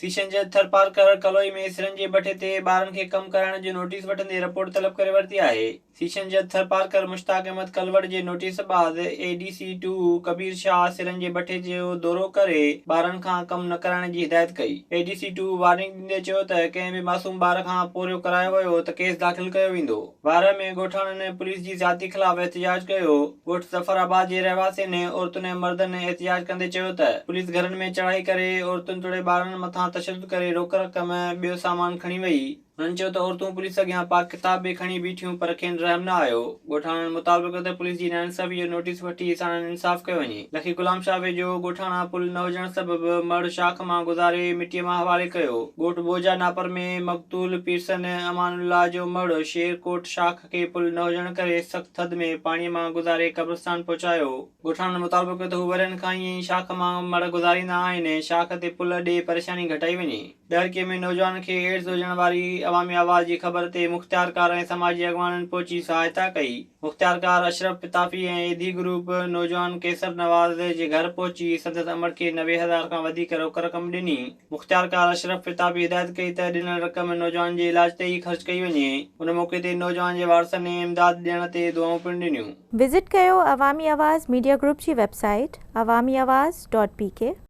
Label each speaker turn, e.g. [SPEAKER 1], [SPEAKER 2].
[SPEAKER 1] Session جج ٿرپارڪر ڪلوئي ۾ سرن جي بٺي تي ٻارن کي ڪم ڪرائڻ جو نوٽيس وٺندي رپورٽ طلب ڪري ورتي آهي. سيشن جج ٿرپارڪر مشتاق احمد ڪلوڙ جي نوٽيس بعد A D C two Kabir Shah سرن جي بٺي جو دورو ڪري ٻارن کان ڪم نه ڪرائڻ جي هدايت ڪئي. اي ڊي سي ٽو وارننگ ڏيندي چيو ته ڪنهن به معصوم ٻار کان پورهيو ڪرايو ويو ته ڪيس داخل ڪيو ويندو. وارهه ۾ ڳوٺاڻن پوليس جي زيادتي خلاف احتجاج ڪيو، ڳوٺ ظفر آباد جي رهواسين عورتن ۽ مردن احتجاج ڪندي چيو ته پوليس گهرن ۾ چڙهائي ڪري عورتن توڙي ٻارڙن مٿان تشدد ڪري روڪ رقم ٻيو سامان کڻي وئي. هنن چيو ته عورتون پوليس اڳيان پاڪ ڪتاب به کڻي بيٺيون پر کين رحم نه آيو، ڳوٺاڻن مطالبو ڪيو ته پوليس جي ناانصافي جو نوٽيس وٺي ساڻن انصاف ڪيو وڃي. لکي غلام شاهه ويجهو ڳوٺاڻا پل نه هجڻ سبب مڙهه شاخ مان گذاري مٽيء مان حوالي ڪيو. ڳوٺ بوجا ناپر ۾ مقتول پيرسن امان الله جو مڙهه شير ڪوٽ شاخ کي پل نه هجڻ ڪري سخت ٿڌ ۾ پاڻيء مان گذاري قبرستان پهچايو. ڳوٺاڻن مطالبو ڪيو ته هو ورهين کان ائين ئي شاخ مان مڙهه گذاريندا آهن ۽ شاخ تي پل اڏي پريشاني گهٽائي وڃي. ڏهرڪي ۾ نوجوان کي ايڊز هجڻ واري عوامي آواز جي خبر تي مختيارڪار ۽ سماجي اڳواڻن پهچي سهائتا ڪئي. مختيارڪار اشرف پتافي ۽ ايڌي گروپ نوجوان قيصر نواز جي گهر پهچي سندس امڙ کي 90 هزار کان وڌيڪ روڪ رقم ڏني. مختيارڪار اشرف پتافي هدايت ڪئي ته ڏنل رقم نوجوان جي علاج تي ئي خرچ ڪئي وڃي. ان موقعي تي نوجوان جي وارثن امداد ڏيڻ تي دعائون پڻ ڏنيون.
[SPEAKER 2] وزٽ ڪيو عوامي آواز ميڊيا گروپ جي web site Awami Awaz dot P K.